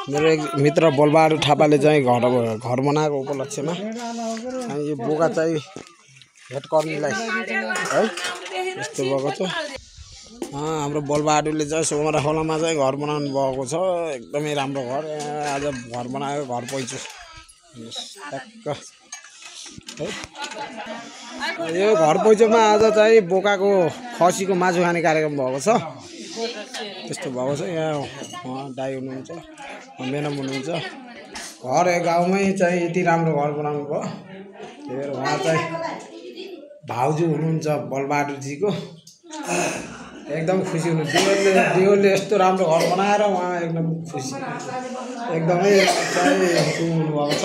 मेरो एक मित्र बलबहादुर थापाले चाहिँ घर बनाएको उपलक्ष्यमा यो बोका चाहिँ भेटकर्मीलाई है यस्तो भएको छ। हाम्रो बलबहादुरले चाहिँ सोमरा खोलामा चाहिँ घर बनाउनु भएको छ। एकदमै राम्रो घर। आज घर बनाएको घर पैँचो यो घर पैँचोमा आज चाहिँ बोकाको खसीको मासु खाने कार्यक्रम भएको छ। त्यस्तो भएको छ। यहाँ दाइ हुनुहुन्छ, मेनम हुनुहुन्छ। घर गाउँमै चाहिँ यति राम्रो घर बनाउनु भयो। त्यही भएर उहाँ चाहिँ भाउजू हुनुहुन्छ बलबहादुरजीको। एकदम खुसी हुनु। दियोले यस्तो राम्रो घर बनाएर उहाँ एकदम खुसी, एकदमै चाहिँ हुनुभएको छ।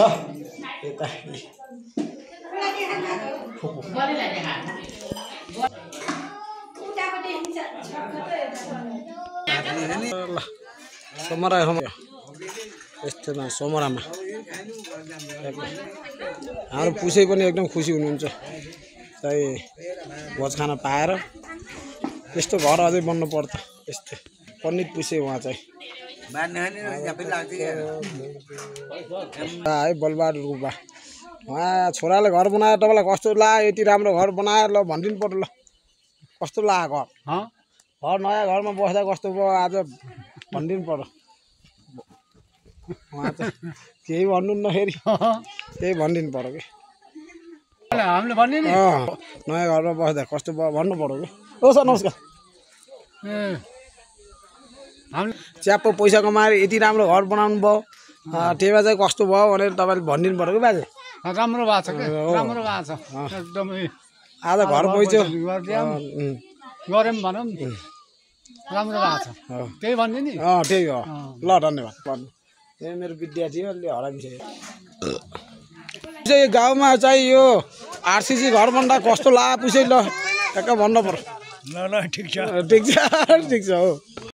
यता सोमरा यस्तोमा सोमरामा हाम्रो पुसै पनि एकदम खुसी हुनुहुन्छ चाहिँ भोज खान पाएर। यस्तो घर अझै बन्नु पर्छ। यस्तो पण्डित पुसे उहाँ चाहिँ है बलबहादुरको बा। उहाँ छोराले घर बनाएर तपाईँलाई कस्तो लाग्यो? यति राम्रो घर बनाएर ल भनिदिनु पर्यो। ल कस्तो लाग्यो घर? घर नयाँ घरमा बस्दा कस्तो भयो आज भनिदिनु पर्यो। उहाँ चाहिँ केही भन्नुहुन्न फेरि, केही भनिदिनु पर्यो कि हामीले भन्ने नि। नयाँ घरमा बस्दा कस्तो भयो भन्नु पर्यो कि। ओ सर नमस्कार। च्याप्पो पैसा कमाएर यति राम्रो घर बनाउनु भयो, टेवा चाहिँ कस्तो भयो भनेर तपाईँले भनिदिनु पर्यो कि बाजे। राम्रो भएको छ कि राम्रो भएको छ एकदमै। आज घर पैँचो गऱ्यौँ भनौँ राम्रो भएको छ। त्यही भन्ने नि। त्यही हो। ल धन्यवाद। भन्नु ए मेरो विद्यार्थी हो, अलि हराइसक्यो। यो गाउँमा चाहिँ यो आरसीसी घर बन्दा कस्तो लाग्यो पुसै ल टक्क भन्नु पर्यो। ल ल ठिक छ ठिक छ ठिक छ हो।